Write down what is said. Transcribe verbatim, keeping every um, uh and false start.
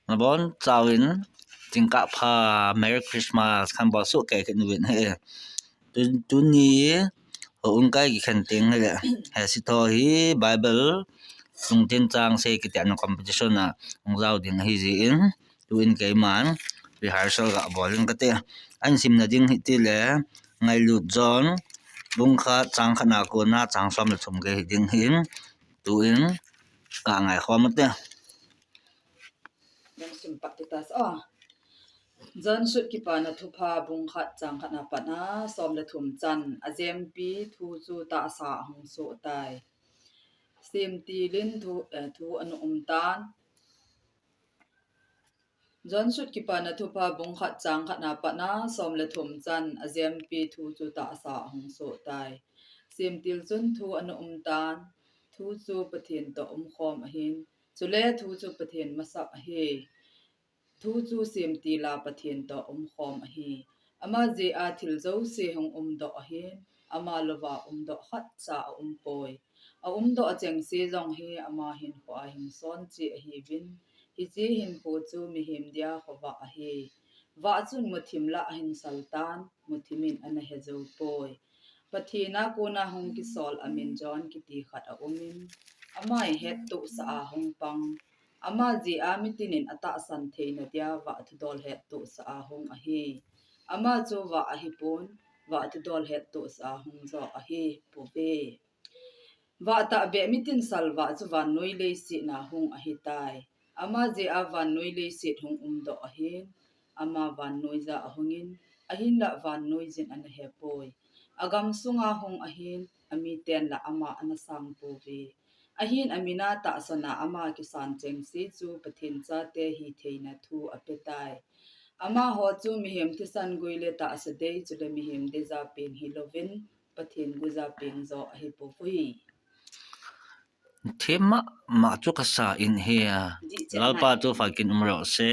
Nabon chauvin, tingkah pha, Merry Christmas, kan bol soh kei kit uvin ahi. Tu, tuni, houin kai kikhen teng hileh, hiche thu hi Bible, lungthim chang sei kiti a competition a, hung jao ding ahi jeh in, tuin keiman, rehearsal ga bol in kate, ahin simna ding hi tile, Ngailut John, bung khat chang khat na kona chang som le thum gei hi ding hin, tuin, ka ngai khom ute. Nang sim pat ti ta sa. John sut kipana thupha bung khat chang khat na pat na som le thum chan a jempi thu chu tahsa a hung soh tai. Semtil in thu, eh, thu ana um tan. John sut kipana thupha bung khat chang khat na pat na som le thum chan a jempi thu chu tahsa a hung soh tai. Semtil chun thu ana um tan. Thu chu Pathen toh umkhom ahin. Chule thu chu Pathen masap ahi. Thu chu semtil a Pathen toh umkhom ahi. Ama jeh a thil jouse hung umdoh ahin. Ama louva umdoh khatcha aumpoi. Aumdoh chengse jong hi ama hinkhoa hing son cheh ahiuvin. Hiche hinkho chu mihem dia khovah ahi. Vah chun muthim lah ahin sal tan, muthim in ana he jou poi. Pathen a kona hung kisol a min John kiti khat aumin, ama hi hettohsah a hung pang. Ama jeh a mitin in atahsan theina dia vah thudol hettohsah a hung ahi. Ama chu vah ahipon, vah thudol hettohsah a hung joh ahi, pove. Vah tahbeh mitin salvah chu vannoi leiset na hung ahitai. Ama jeh a vannoi leiset hung umdoh ahin, ama vannoi ja ahungin, ahinlah vannoi jin ana hepoi. Agam sunga hung ahin, amiten lah ama ana sang pouve. Ahin amin a tahsan a ama kisan chengse chu Pathen chate hitheina thu apetai. Amaho chu mihem thisan gui le tahsa dei chule mihem deija peng hilouvin, Pathen guija peng joh ahipouve. Themma, ma chu kasa in ahi. Lalpa chu phatah in umroh se.